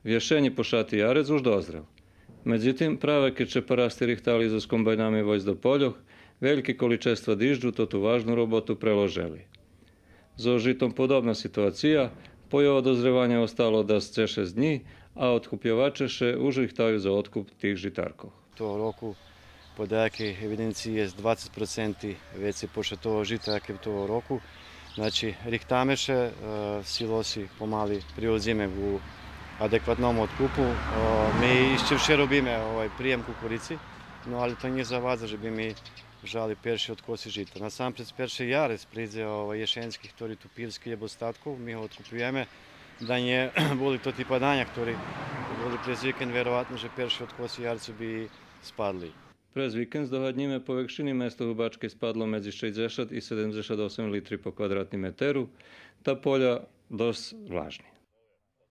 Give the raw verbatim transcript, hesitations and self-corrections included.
Вєшенї пошати ярец уж дозрел. Медзитим, праве кед ше парасти рихтали зоз комбайнами войсц до польох, вельки количества дижджу тоту важну роботу преложели. Зоз житом подобна ситуация, по його дозреваню остало дасце шейсц днї, а одкупйоваче ше уж рихтаю за одкуп тих житаркох. Того року, по даякей евиденциї, єст двацец проценти вецей пошатого жита, яке того року. Значи, рихтаме ше, е, силоси помали приводзиме у адекватному одкупу. Е, ми ище вше робиме, овай, приєм кукурици, но але то нє завадза же би ми жали перши откоси жита. Насампредз перши ярец придзе, овай, єшенски, хтори ту пирски лєбо статков, ми го одкупюєме. Да нє були тоти паданя хтори були през викенд, вероватно же перши откоси ярцу би спадли. През викенд, здогаднїме, по векшини местох у Бачкей спадло медзи шейдзешат и седемдзешат осем литри по квадратним метеру, та поля досц влажни.